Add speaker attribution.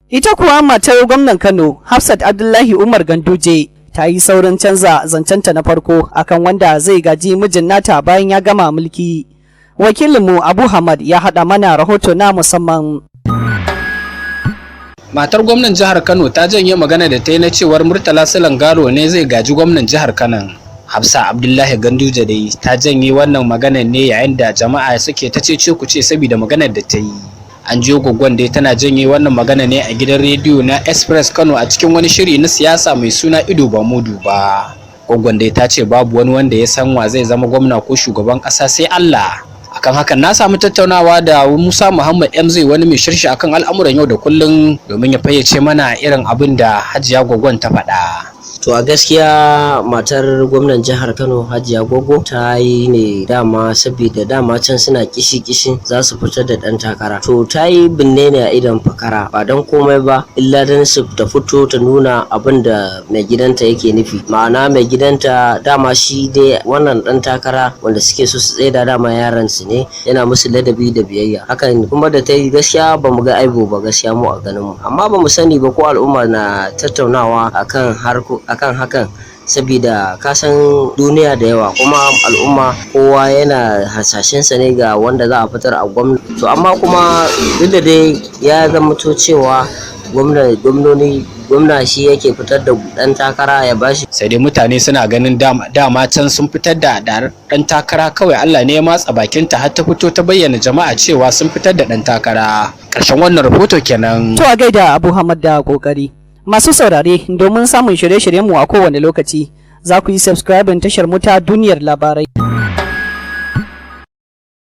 Speaker 1: Ita kuwa matar gwamnan Kano, Hafsat Abdullahi Umar Ganduje, ta yi saurin canza zancenta na farko akan wanda zai gaji mijin nata bayan ya gama mulki. Wakilinmu Abu Hamad ya haɗa mana rahoto na musamman.
Speaker 2: Matar gwamnan jihar Kano ta janye magana da ta yi na cewar Murtala Silan Garo ne zai gaji gwamnan jihar Kano. Hafsa Abdullahi Ganduje dai ta janye wannan maganar ne yayin da jama'a suke ta cece kuce saboda maganar da ta yi. An jiyo gwaggon dai tana janye wannan magana ne a gidan rediyo na Express Kano a cikin wani shiri na siyasa mai suna Ido Ba Mudu Ba. Gwaggon dai ta ce babu wani wanda ya san wa zai zama gwamna ko shugaban ƙasa sai Allah. Akan hakan na samu tattaunawa da Musa Muhammad MZ, wani mai shirshi akan al'amuran yau da kullum, domin ya fayyace mana irin abin da Hajiya Gwaggon ta faɗa.
Speaker 3: To, a gaskiya matar gwamnan jihar Kano, Hajiya Gogo, ta yi ne dama saboda dama can suna kishi kishin za su fitar da ɗan takara. To, ta yi binne ne a idon fakara, ba don komai ba illa don su ta fito ta nuna abin da mai gidanta yake nufi. Ma'ana, mai gidanta dama shi dai wannan ɗan takara wanda suke so su tsaida, dama yaran su ne, yana musu ladabi da biyayya. Hakan kuma da ta yi, gaskiya ba mu ga aibu ba, gaskiya mu a ganin mu. Amma ba mu sani ba ko al'umma na tattaunawa akan harko akan hakan, saboda ka san duniya da yawa, kuma al'umma kowa yana hasashensa ne ga wanda za a fitar a gwamnati. To, amma kuma duk da dai ya zama to cewa gwamna, gwamnoni, gwamna shi yake fitar da dan takara ya bashi.
Speaker 2: Sai dai mutane suna ganin dama can sun fitar da dan takara, kawai Allah ne ya matsa bakinta har ta fito ta bayyana jama'a cewa sun fitar da dan takara. Ƙarshen wannan rahoto kenan.
Speaker 1: To, a gaida Abu Hamad da kokari. Masu saurare, domin samun shirye-shiryenmu a kowane lokaci, za ku yi subscribing tashar mu ta Duniyar Labarai.